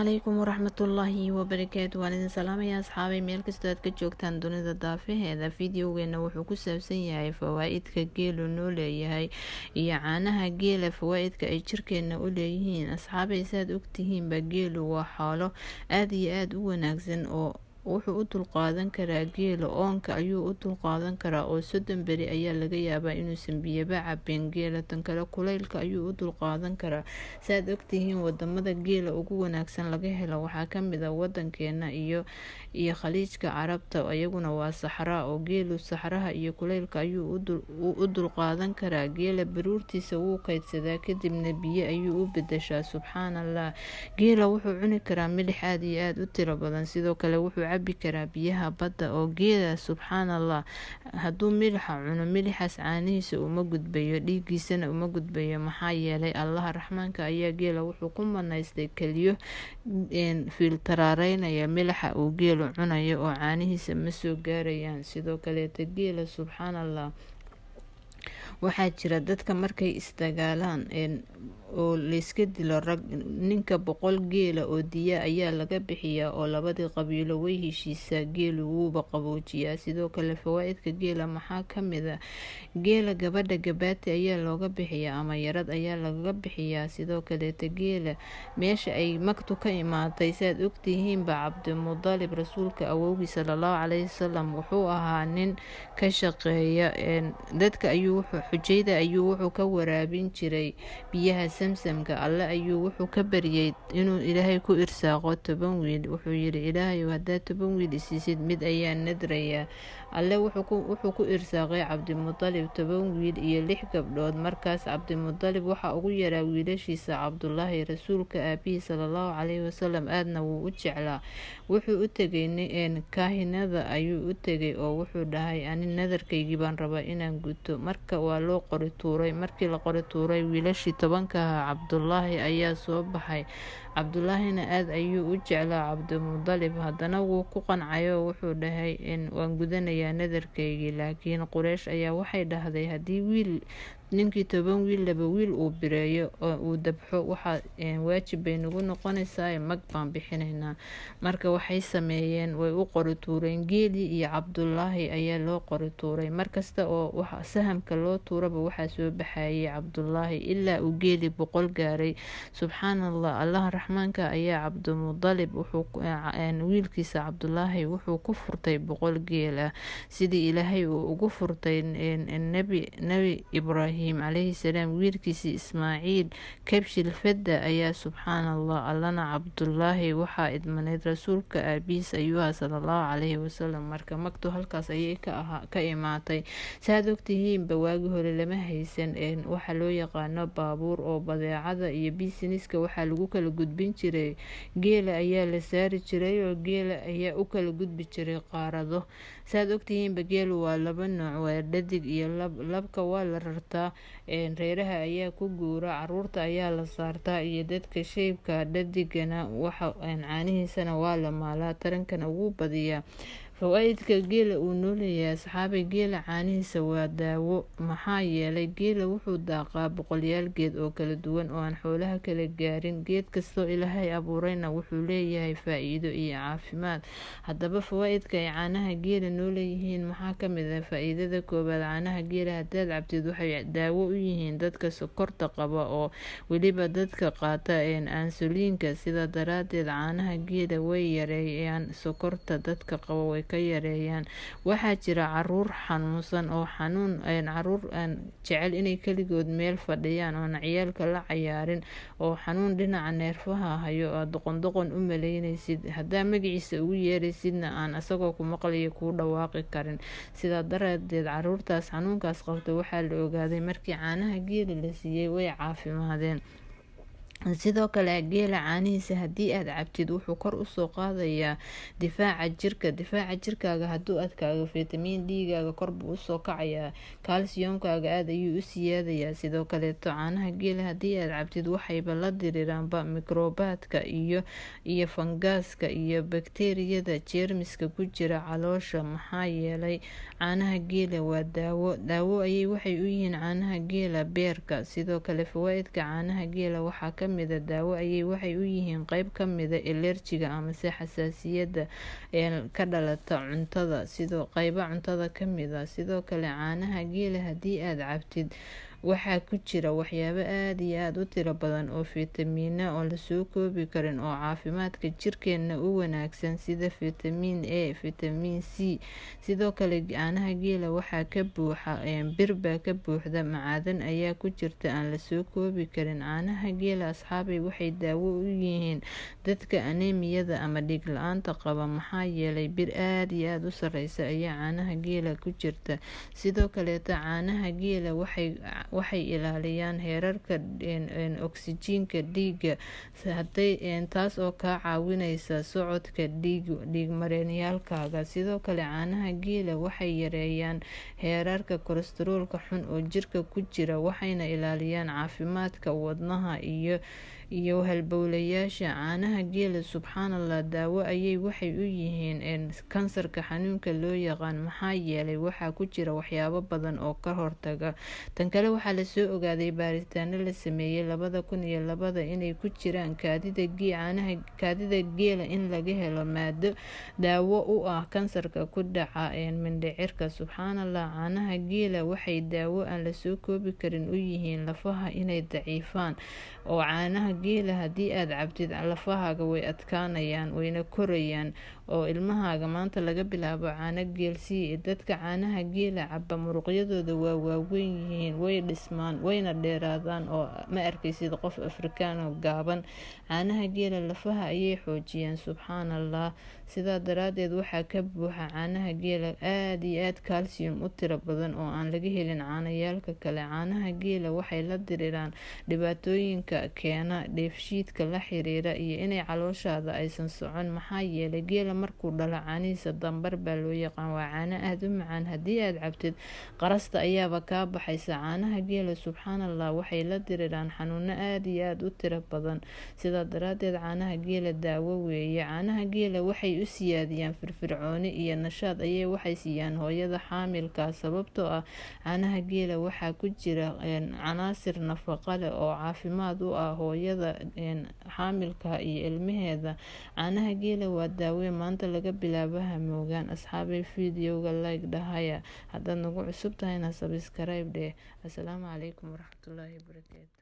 Calaykum waraxmatullaahi wabarakaatu. Waan idin salaamaya asxaabay, meel kastoo aad ka joogtaan dunida daafaheeda. Videogeena wuxuu ku saabsan yahay fawaa-idka geelu noo leeyahay iyo caanaha geela, fawaa-idka ay jirkeena u leeyihiin. Asxaabay, saad ogtihiinba geelu waa xoolo aada iyo aada u wanaagsan oo wuxuu u dulqaadan karaa geela oonka ayuu u dulqaadan karaa oo 30 beri ayaa laga yaabaa inuusan biyaba cabin geela. Tan kale, kulaylka ayuu u dulqaadan karaa. Saad ogtihiin, wadamada geela ugu wanaagsan laga helo waxaa kamid a wadankeena iyo Khaliijka Carabta, iyaguna waa saxraa oo geelu saxraha iyo kulaylka ayuu u dulqaadan karaa. Geela baruurtiisa wuu kaydsadaa, kadibna biyo ayuu u bedeshaa. Subxaanallah, geela wuxuu cuni karaa milix aada iyo aada u tiro badan. Sidoo kale wuxuu cabi karaa biyaha badda oo geela, subxaanallah, hadduu milixa cuno, milixaas caanihiisa uma gudbayo, dhiigiisana uma gudbayo. Maxaa yeelay, Allaha Raxmaanka ayaa geela wuxuu ku manaystay keliyo fiiltaraareynaya milixa uu geelu cunayo oo caanihiisa ma soo gaarayaan. Sidoo kaleeta geela, subxaanallah, waxaa jira dadka markay isdagaalaan oo layska dilo rag, ninka 100 geela oo diya ayaa laga bixiyaa oo labadii qabiilo way heshiisaa. Geelu wuuba qaboojiyaa. Sidoo kale fawaa-idka geela maxaa kamid a? Geela gabadha gabaati ayaa looga bixiyaa ama yarad ayaa lagaga bixiyaa. Sidoo kaleeta geela meesha ay magtu ka imaatay, saad ogtihiinba, Cabdimudalib, rasuulka awowgii salallahu caleyhi wasalam, wuxuu ahaa nin ka shaqeeya dadka ayuu xujayda ayuu wuxuu ka waraabin jiray biyaha Samsamka. Alle ayuu wuxuu ka baryay inuu Ilaahay ku irsaaqo 10 wiil. Wuxuu yiri: "Ilaahay, haddaad 10 wiil isiisid, mid ayaa nadrayaa." Alle wuxuu ku irsaaqay Cabdimudalib 10 wiil iyo lix gabdhood. Markaas Cabdimudalib waxaa ugu yaraa wiilashiisa Cabdulaahi, rasuulka aabihii salallahu caleyhi wasalam, aadna wuu u jeclaa. Wuxuu u tegay kaahinada ayuu u tegay oo wuxuu dhahay: "Ani nadarkaygii baan rabaa inaan guto." Marka waa loo qori tuuray. Markii la qori tuuray, wiilashii 10-ka ahaa Cabdulaahi ayaa soo baxay. Cabdulaahina aada ayuu u jeclaa Cabdimudalib, haddana wuu ku qancay oo wuxuu dhahay: "Waan gudanayaa nadarkaygii." Laakiin Qureysh ayaa waxay dhahday: haddii wiil ninkii 10 wiil laba wiil uu bireeyo oo uu dabxo, waxaa waajib bay nagu noqonaysaa, mag baan bixinaynaa. Marka waxay sameeyeen, way u qori tuureen. Geelii iyo Cabdulaahi ayaa loo qori tuuray. Markasta oo sahamka loo tuuraba waxaa soo baxayay Cabdulaahi, ilaa uu geelii 100 gaaray. Subxaanallah, Allaha Raxmaanka ayaa Cabdimudalib wiilkiisa Cabdulaahi wuxuu ku furtay 100 geel ah, sidii Ilaahay uu ugu furtay Nebi Ibraahim calayhi salaam wiilkiisii Ismaaciil kabshil fadda ayaa. Subxaanallah, Allana Cabdulaahi waxaa idmaneyd rasuulka aabihiis ayuuha salallahu caleyhi wasalam. Marka magtu halkaas ayay ka imaatay. Saad ogtihiinba, waagi hore lama haysan waxaa loo yaqaano baabuur oo badeecada iyo businesska waxaa lagu kala gudbin jiray geela ayaa la saari jiray oo geela ayaa u kala gudbi jiray qaarado. Saad ogtihiinba, geelu waa laba nooc, waa dhadig iyo lab. Labka waa la rartaa, reeraha ayaa ku guura, caruurta ayaa la saartaa iyo dadka shaybka. Dhadigana waxa caanihiisana waa la maalaa, tarankana wuu badiyaa. Fawaa-idka geela uu nooleeyahay, asxaabay, geela caanihiisa waa daawo. Maxaa yeelay, geela wuxuu daaqaa boqolyaal geed oo kala duwan oo aan xoolaha kala gaarin. Geed kastoo Ilaahay abuurayna wuxuu leeyahay faa-iido iyo caafimaad. Haddaba fawaa-idka ay caanaha geela noo leeyihiin maxaa kamid ah? Faa-iidada koowaad: caanaha geela haddaad cabtid waxay daawo u yihiin dadka sokorta qaba oo weliba dadka qaata ansuliinka. Sidaa daraadeed caanaha geela way yareeyaan sokorta, dadka qaba way ka yareeyaan. Waxaa jira caruur xanuunsan oo xanuun caruur jecel inay keligood meel fadhiyaan oona ciyaalka la cayaarin oo xanuun dhinaca neerfaha hayo oo doqon doqon u maleynaysid, haddaa magaciisa ugu yeeraysidna aan isagoo ku maqlayo kuu dhawaaqi karin. Sidaa daraadeed caruurtaas xanuunkaas qabta waxaa la ogaaday markii caanaha geela la siiyey way caafimaadeen. Sidoo kale geela caanihiisa haddii aad cabtid wuxuu kor usoo qaadayaa difaaca jirka. Difaaca jirkaaga hadduu adkaago, fitamiin D-gaaga korbuu usoo kacayaa, kaalsiyomkaaga aada ayuu u siyaadayaa. Sidoo kaleeto caanaha geela haddii aad cabtid waxayba la diriraanba mikrobaadka iyo fangaaska iyo bakteeriyada jeermiska ku jira caloosha. Maxaa yeelay, caanaha geela waa daawo. Daawo ayay waxay u yihiin caanaha geela beerka. Sidoo kale fawaa-idka caanaha geela waxaa ka kamida daawo ayay waxay u yihiin qeyb kamida elerjiga amase xasaasiyadda ka dhalata cuntada, sidoo qeybo cuntada kamida. Sidoo kale caanaha geela haddii aada cabtid waxaa ku jira waxyaabo aada iyo aada u tiro badan oo fitamiina oon lasoo koobi karin oo caafimaadka jirkeena u wanaagsan, sida fitamiin A, fitamiin C. Sidoo kale caanaha geela waxaa ka buuxa birbaa ka buuxda, macaadan ayaa ku jirta aan lasoo koobi karin. Caanaha geela asxaabay waxay daawo u yihiin dadka aneemiyada ama dhiig la-aanta qaba, maxaa yeelay bir aada iyo aada u sareysa ayaa caanaha geela ku jirta. Sidoo kaleeto caanaha geela waxay ilaaliyaan heerarka oksijiinka dhiigga, taas oo kaa caawineysa socodka dhiig mareenyaalkaaga. Sidoo kale caanaha geela waxay yareeyaan heerarka kolestaroolka xun oo jirka ku jira, waxayna ilaaliyaan caafimaadka wadnaha iyo halbowlayaasha. Caanaha geela subxaanallah daawo ayay waxay u yihiin kansarka xanuunka loo yaqaan, maxaa yeelay waxaa ku jira waxyaabo badan oo ka hortaga. Tan kale waxaa lasoo ogaaday baaritaano la sameeyay 2002 inay ku jiraan kaadida geela in laga helo maado daawo u ah kansarka ku dhaca mindhicirka. Subxaanallah, caanaha geela waxay daawo aan lasoo koobi karin u yihiin lafaha inay daciifaan, oo caanaha geela haddii aada cabtid lafahaaga way adkaanayaan, wayna korayaan, oo ilmahaaga maanta laga bilaabo caano geel sii. Dadka caanaha geela caba muruqyadooda waa waaweyn yihiin, way dhismaan, wayna dheeraadaan, oo ma arkaysid qof Afrikaan oo gaaban. Caanaha geela lafaha ayay xoojiyaan subxaanallah. Sidaa daraadeed waxaa ka buuxa caanaha geela aada iyo aada calcium u tiro badan oo aan laga helin caanayaalka kale. Caanaha geela waxay la diriraan dhibaatooyinka keena dheefshiidka la xiriira iyo inay calooshaada aysan socon, maxaa yeelay geela markuu dhalo caanihiisa dambar baa loo yaqaan, waa caano aada u macaan. Haddii aada cabtid qarasta ayaaba kaa baxaysa. Caanaha geela subxaanallah waxay la diriraan xanuuno aada iyo aada u tiro badan. Sidaa daraadeed caanaha geela daawo weeye. Caanaha geela waxay u siyaadiyaan firfircooni iyo nashaad ayay waxay siiyaan hooyada xaamilka, sababtoo ah caanaha geela waxaa ku jira canaasir nafaqa leh oo caafimaad u ah hooyada xaamilka iyo ilmaheeda. Caanaha geela waa daawe maanta laga bilaabo hamoogaan. Asxaabay fiidiyowga like dhahaya, haddaad nagu cusub tahayna subscribe dheh. Asalaamu calaykum waraxmatullaahi wabarakaatu.